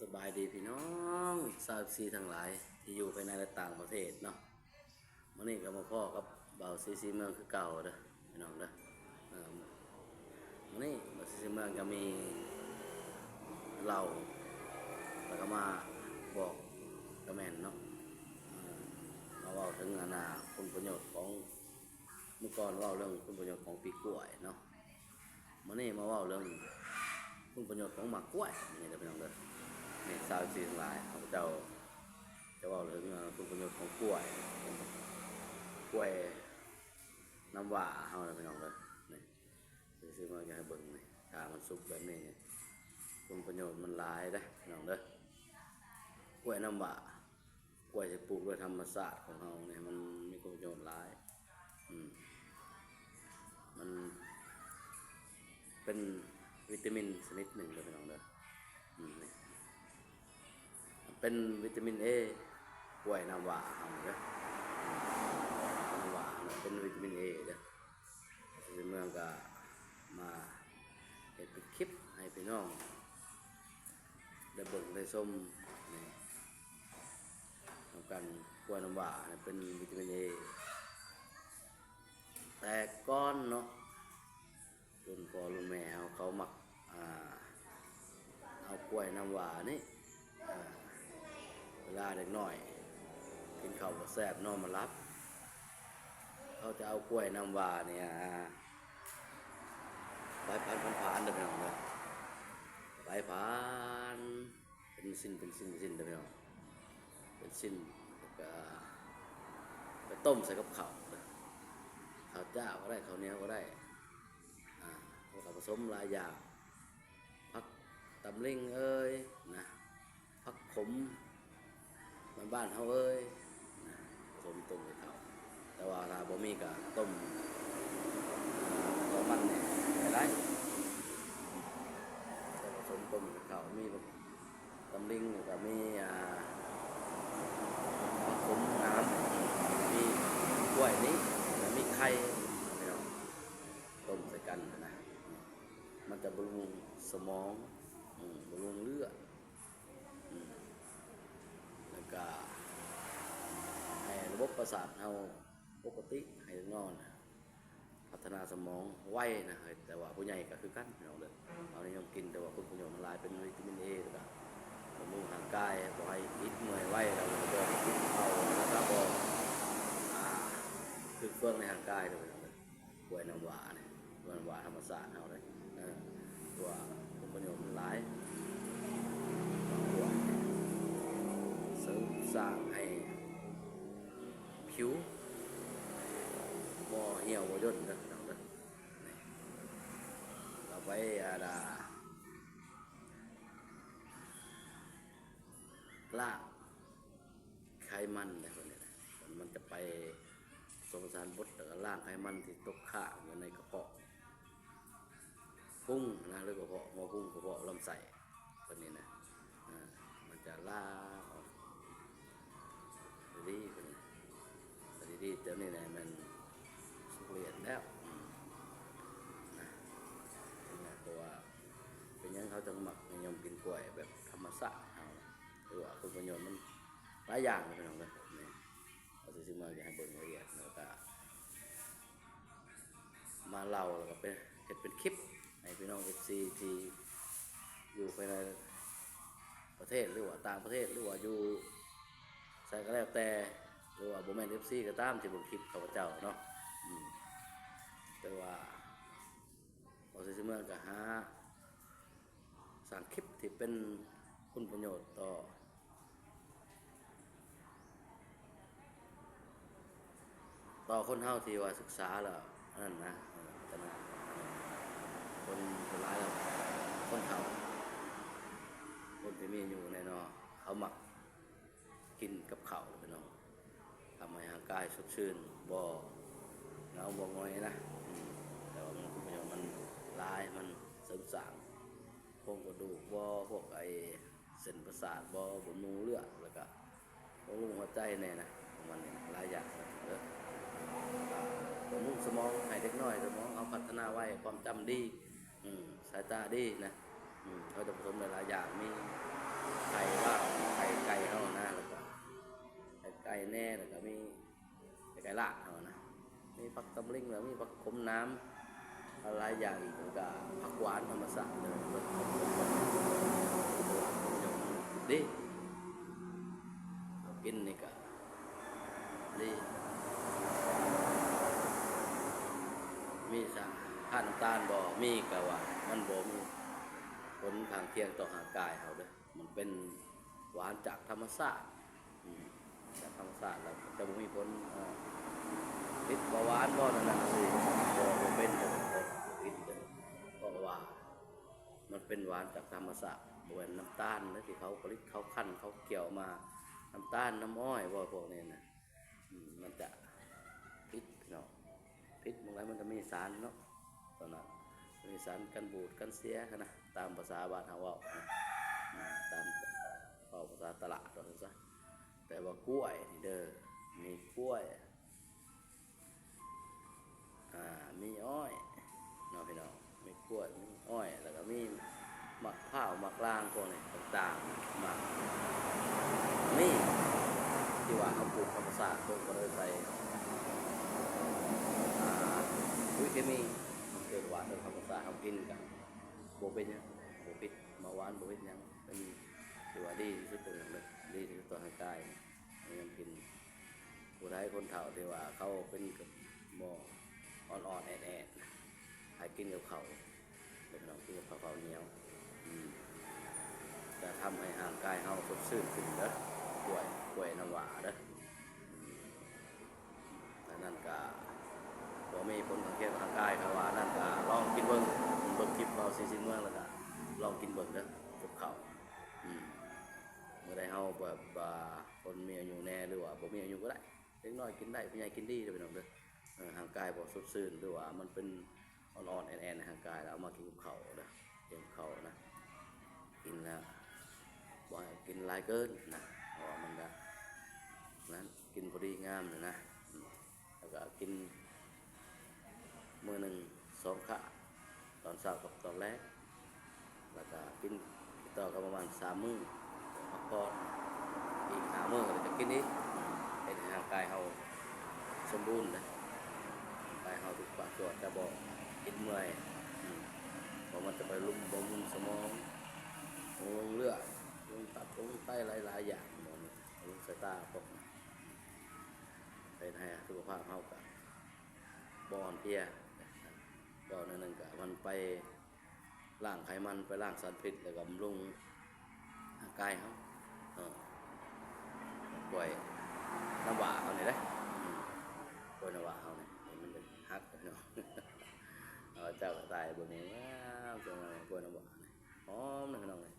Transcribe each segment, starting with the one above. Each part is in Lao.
ສະບາຍດີພີ່ນ້ອງຊາວເອັຟຊີທັງຫຼາຍທີ່ຢູ່ພາຍໃນ ແລະ ຕ່າງປະເທດເນາະ. ມື້ນີ້ກໍມາພໍ້ກັບບ່າວສີສີເມືອງຄືເກົ່າເດີພີ່ນ້ອງເດີ. ເອີ ມື້ນີ້ບ່າວສີສີເມືອງກໍມີເລົ່າ ແລ້ວກໍມາບອກກະແມ່ນເນາະ. ເອີ ມາເວົ້າເຖິງອັນນ່າ ຄຸນປະໂຫຍດຂອງ ມື້ກ່ອນເວົ້າເລື່ອງຄຸນປະໂຫຍດຂອງປີກລ້ວຍເນາະ. ມື້ນີ້ມາເວົ້າເລື່ອງຄຸນປະໂຫຍດຂອງໝາກກ້ວຍນີ້ເດີພີ່ນ້ອງເດີ. ນີ້ຊາວເອັຟຊີທັງຫຼາຍ ຂ້າພະເຈົ້າຈະເວົ້າເຖິງ ເອີ ຄຸນປະໂຫຍດຂອງກ້ວຍ ກ້ວຍນ້ຳຫວ້າເຮົາເດີພີ່ນ້ອງເດີ. ນີ້ ຊິມາໃຫ້ເບິ່ງນີ້ ຖ້າມັນສຸກແບບນີ້ນີ້ ຄຸນປະໂຫຍດມັນຫຼາຍເດີພີ່ນ້ອງເດີ. ກ້ວຍນ້ຳຫວ້າ ກ້ວຍທີ່ປູກດ້ວຍທຳມະຊາດຂອງເຮົານີ້ ມັນມີຄຸນປະໂຫຍດຫຼາຍ. ອືມ ມັນເປັນວິຕາມິນຊະນິດໜຶ່ງເດີພີ່ນ້ອງເດີ. ອືມ ນີ້ເປັນວິຕາມິນເອ ກ້ວຍນ້ຳຫວ້າເຮົາເດີ. ອືມ ນ້ຳຫວ້າເຮົາເປັນວິຕາມິນເອເດີ. ເມືອງກໍມາເຮັດເປັນຄລິບໃຫ້ພີ່ນ້ອງໄດ້ເບິ່ງໄດ້ຊົມນີ້ນຳກັນ. ກ້ວຍນ້ຳຫວ້າເປັນວິຕາມິນເອ ແຕ່ກ່ອນເນາະ ລຸ້ນພໍ່ລຸ້ນແມ່ເຮົາ ເຂົາມັກ ອ່າ ເອົາກ້ວຍນ້ຳຫວ້ານີ້ ເອີ ເວລາເດັກນ້ອຍກິນເຂົ້າບໍ່ແຊບ ນອນບໍ່ຫຼັບ ເຂົາຈະເອົາກ້ວຍນ້ຳຫວ້ານີ້ ອ່າ ໄປພັນໆໆເດີພີ່ນ້ອງເດີ. ໄປພັນເປັນຊິ້ນເປັນຊິ້ນເປັນຊິ້ນເດີພີ່ນ້ອງ ເປັນຊິ້ນ ແລ້ວກະໄປຕົ້ມໃສ່ກັບເຂົ້າເດີ. ເຂົ້າຈ້າກໍໄດ້ ເຂົ້າໜຽວກໍໄດ້ ອ່າ ແລ້ວກໍປະສົມຫຼາຍຢ່າງ ຜັກຕຳລິງເອີຍນະ ຜັກຂົມບ້ານໆເຮົາເອີຍນະ ປະສົມຕົ້ມໃສ່ເຂົ້າ. ແຕ່ວ່າຖ້າບໍ່ມີກໍຕົ້ມ ອ່າ ເຂົ້າມັນນີ້ກໍໄດ້ ແລ້ວປະສົມຕົ້ມໃສ່ເຂົ້າ ມີ ຕຳລິງ ແລ້ວກໍມີ ອ່າ ຜັກຂົມຫາມ ມີກ້ວຍນີ້ ແລ້ວມີໄຂ່ ພີ່ນ້ອງ ຕົ້ມໃສ່ກັນນະ ມັນຈະບຳລຸງສະໝອງ ອືມ ບຳລຸງເລືອດ ອືມ ແລ້ວກໍໃຫ້ລະບົບປະສາດເຮົາປົກກະຕິ ໃຫ້ນອນ ພັດທະນາສະໝອງໄວນະ. ແຕ່ວ່າຜູ້ໃຫຍ່ກໍຄືກັນພີ່ນ້ອງເດີ ເຮົານິຍົມກິນ ແຕ່ວ່າຄຸນປະໂຫຍດມັນຫຼາຍ ເປັນວິຕາມິນເອ ແລ້ວກໍບຳລຸງຮ່າງກາຍ ບໍ່ໃຫ້ອິດເມື່ອຍໄວ ແລ້ວກໍບໍ່ໃຫ້ກິນເຂົ້າ ແລ້ວກໍບໍ່ ອ່າ ຝຶກເຟືອງໃນຮ່າງກາຍເດີພີ່ນ້ອງເດີ. ກ້ວຍນ້ຳຫວ້ານີ້ ກ້ວຍນ້ຳຫວ້າທຳມະຊາດເຮົາເດ້ ເອີ ຕົວຄຸນປະໂຫຍດມັນຫຼາຍ ເສີມສ້າງໃຫ້ຜິວບໍ່ຫ່ຽວບໍ່ຫຍ່ນເດີພີ່ນ້ອງເດີ. ນີ້ ເອົາໄປ ອ່າ ລ້າງໄຂມັນເດ້ ເພິ່ນນີ້ນະ ມັນຈະໄປປະສົມປະສານບົດ ແລ້ວກໍລ້າງໄຂມັນທີ່ຕົກຄ້າງຢູ່ໃນກະເພາະ ພຸງນະ ຫຼືກະເພາະ ໝໍ້ພຸງ ກະເພາະລຳໄສ້ເພິ່ນນີ້ນະ ອ່າ ມັນຈະລ້າງອອກດີໆ ເພິ່ນນີ້ ດີໆ. ແຕ່ນີ້ນະແມ່ນສຸກລະອຽດແລ້ວ ອືມ ນະ ເພາະວ່າເປັນຫຍັງເຂົາຈຶ່ງມັກນິຍົມກິນກ້ວຍແບບທຳມະຊາດເຮົາ ຄືວ່າຄຸນປະໂຫຍດມັນຫຼາຍຢ່າງເດີພີ່ນ້ອງເດີ. ນີ້ ເຮົາຊິຊິມາໃຫ້ເບິ່ງລະອຽດ ແລ້ວກະມາເລົ່າ ແລ້ວກະໄປເຮັດເປັນຄລິບໃຫ້ພີ່ນ້ອງເອັຟຊີທີ່ຢູ່ພາຍໃນປະເທດ ຫຼືວ່າຕ່າງປະເທດ ຫຼືວ່າຢູ່ໃສກໍແລ້ວແຕ່ ຫຼືວ່າບໍ່ແມ່ນເອັຟຊີກໍຕາມທີ່ເບິ່ງຄລິບຂ້າພະເຈົ້າເນາະ. ອືມ ແຕ່ວ່າເຮົາຊິເມືອງກໍຫາ ສ້າງຄລິບທີ່ເປັນຄຸນປະໂຫຍດຕໍ່ ຕໍ່ຄົນເຮົາທີ່ວ່າສຶກສາແລ້ວ ອັນນັ້ນນະ ເອີ ພັດທະນາ ຄົນສ່ວນຫຼາຍແລ້ວ ຄົນເຖົ້າ ຄົນທີ່ມີອາຍຸແນ່ເນາະ ເຂົາມັກ ກິນກັບເຂົ້າພີ່ນ້ອງ ທຳໃຫ້ຮ່າງກາຍສົດຊື່ນ ບໍ່ເຫງົາບໍ່ຫງອຍນະ. ອືມ ແຕ່ວ່າມັນປະໂຫຍດມັນຫຼາຍ ມັນເສີມສ້າງໂຄງກະດູກບໍ່ ພວກໄອ້ເສັ້ນປະສາດບໍ່ ບຳລຸງເລືອດ ແລ້ວກະບຳລຸງຫົວໃຈແນ່ນະ ປະມານນີ້ນະ ຫຼາຍຢ່າງເດີ. ອ່າ ບຳລຸງສະໝອງ ໃຫ້ເດັກນ້ອຍສະໝອງເຮົາພັດທະນາໄວ ຄວາມຈຳດີ ອືມ ສາຍຕາດີນະ. ອືມ ເຂົາຈະປະສົມຫຼາຍໆຢ່າງ ມີໄຂ່ ຳລິງ ແລ້ວມີຜັກຂົມໜາມ ຫຼາຍຢ່າງອີກ ແລ້ວກໍຜັກຫວານທຳມະຊາດເດີ ເດ້ ເຮົາກິນນີ້ກໍດີ. ມີສານທານນ້ຳຕານບໍ່? ມີ ກໍວ່າມັນບໍ່ມີຜົນຂ້າງຄຽງຕໍ່ຮ່າງກາຍເຮົາເດີ ມັນເປັນຫວານຈາກທຳມະຊາດ ອືມ ຈາກທຳມະຊາດ ແລ້ວຈະບໍ່ມີຜົນ ເອີ ພິດເບົາຫວານບໍ່ ນັ້ນນະ ບໍ່ ບໍ່ເປັນເດີ ບໍ່ ບໍ່ຜິດເດີ ເພາະວ່າມັນເປັນຫວານຈາກທຳມະຊາດ ບໍ່ແມ່ນນ້ຳຕານເດີ ທີ່ເຂົາຜະລິດ ເຂົາຄັ້ນ ເຂົາກ່ຽວມາ ນ້ຳຕານ ນ້ຳອ້ອຍບໍ່ ພວກນີ້ນະ ອືມ ມັນຈະຜິດເນາະ ຜິດໝ່ອງໃດມັນຈະມີສານເນາະ ຕອນນັ້ນ ມີສານກັນບູດກັນເສຍຫັ້ນນະ ຕາມພາສາບ້ານເຮົາເວົ້ານະ ອືມ ຕາມ ເວົ້າພາສາຕະຫຼາດວ່າຊັ້ນຊະ ແຕ່ວ່າກ້ວຍນີ້ເດີ ມີກ້ວຍ ອ່າ ມີອ້ອຍເນາະພີ່ນ້ອງ ມີກ້ວຍ ມີອ້ອຍ ແລ້ວກໍມີໝາກພ້າວ ໝາກລາງ ພວກນີ້ຕ່າງໆ ໝາກມີທີ່ວ່າເຮົາປູກທຳມະຊາດ ເພິ່ນບໍ່ໄດ້ໃສ່ ອ່າ ປຸ໋ຍເຄມີ ມັນເກີດຫວານທຳມະຊາດ ເຮົາກິນກໍບໍ່ເປັນຫຍັງ ບໍ່ຜິດ ເບົາຫວານ ບໍ່ເປັນຫຍັງ ເປັນ ຖືວ່າດີທີ່ສຸດ ເປັນຫຍັງເລີຍ ດີທີ່ສຸດຕໍ່ຮ່າງກາຍ ໃຫ້ມັນກິນ ຜູ້ໃດຄົນເຖົ້າທີ່ວ່າເຂົາເປັນກະໝໍ່ອ່ອນໆ ແອດໆ ໃຫ້ກິນກັບເຂົ້າ ເປັນນ້ອງ ກິນກັບເຂົ້າ ເຂົ້າໜຽວ ອືມ ຈະທຳໃຫ້ຮ່າງກາຍເຮົາສົດຊື່ນຂຶ້ນເດີ ກ້ວຍ ກ້ວຍນ້ຳຫວ້າເດີ ອືມ ອັນນັ້ນກະບໍ່ມີຜົນຂ້າງຄຽງທາງກາຍ ເຂົາວ່ານັ້ນ ກະລອງກິນເບິ່ງ ເບິ່ງຄລິບເບົາສີສີເມືອງ ແລ້ວກະລອງກິນເບິ່ງເດີ ກັບເຂົ້າ ອືມ ມື້ໃດເຮົາແບບວ່າ ຄົນມີອາຍຸແດ່ ຫຼືວ່າບໍ່ມີອາຍຸກໍໄດ້ ເດັກນ້ອຍກິນໄດ້ ຜູ້ໃຫຍ່ກິນດີເດີພີ່ນ້ອງເດີ ເອີ ຮ່າງກາຍບໍ່ສົດຊື່ນ ຫຼືວ່າມັນເປັນອ່ອນໆ ແອນໆ ໃນຮ່າງກາຍ ແລ້ວເອົາມາກິນກັບເຂົ້າເດີ ກິນກັບເຂົ້ານະ ກິນແລ້ວບໍ່ໃຫ້ກິນຫຼາຍເກີນນະ ເພາະວ່າມັນກະນັ້ນ ກິນພໍດີງາມນີ້ນະ ອືມ ແລ້ວກໍກິນມື້ໜຶ່ງສອງຄາບ ຕອນເຊົ້າກັບຕອນແລງ ແລ້ວກໍກິນຕິດຕໍ່ກັນປະມານສາມມື້ ພັກຜ່ອນ ອີກຫ້າມື້ກໍຈະກິນອີກ ເຮັດໃຫ້ຮ່າງກາຍເຮົາສົມບູນນະ ຮ່າງກາຍເຮົາທຸກພາກສ່ວນຈະບໍ່ອິດເມື່ອຍ ອືມ ເພາະມັນຈະໄປລຸມບຳລຸງສະໝອງ ລົງເລືອດ ລົງຕັບ ລົງໄຕ ຫຼາຍໆຢ່າງ ລົງສາຍຕາພວກ ເຮັດໃຫ້ສຸຂະພາບເຮົາກະບໍ່ອ່ອນເພຍ ເວົ້າແນວໜຶ່ງກະມັນໄປລ້າງໄຂມັນ ໄປລ້າງສານພິດ ແລ້ວກະບຳລຸງຮ່າງກາຍເຮົາ ເອີ ກ້ວຍນ້ຳຫວ້າເຮົານີ້ເດ້ ອືມ ກ້ວຍນ້ຳຫວ້າເຮົານີ້ ມັນເປັນຮັກເນາະ ເອົາເຈົ້າກະຕາຍເບິ່ງນີ້ ງາມ ກ້ວຍນ້ຳຫວ້ານີ້ ຫອມນະພີ່ນ້ອງເອີຍ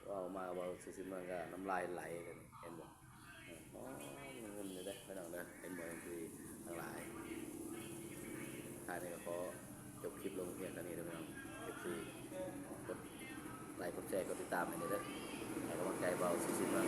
ເວົ້າມາເວົ້າຊື່ໆ ມັນກໍນ້ຳລາຍໄຫຼເລີຍນີ້ ເຫັນບໍ່ ຫອມງຶມຢູ່ເດ້ພີ່ນ້ອງເດີ ເຫັນບໍ່ ເອັຟຊີທັງຫຼາຍ ທ້າຍນີ້ກໍຂໍຈົບຄລິບລົງພຽງເທົ່ານີ້ເດີພີ່ນ້ອງ ເອັຟຊີ ກົດໄລ ກົດແຊ ກົດຕິດຕາມໃຫ້ແດ່ເດີ ໃຫ້ກຳລັງໃຈເບົາສີສີເມືອງ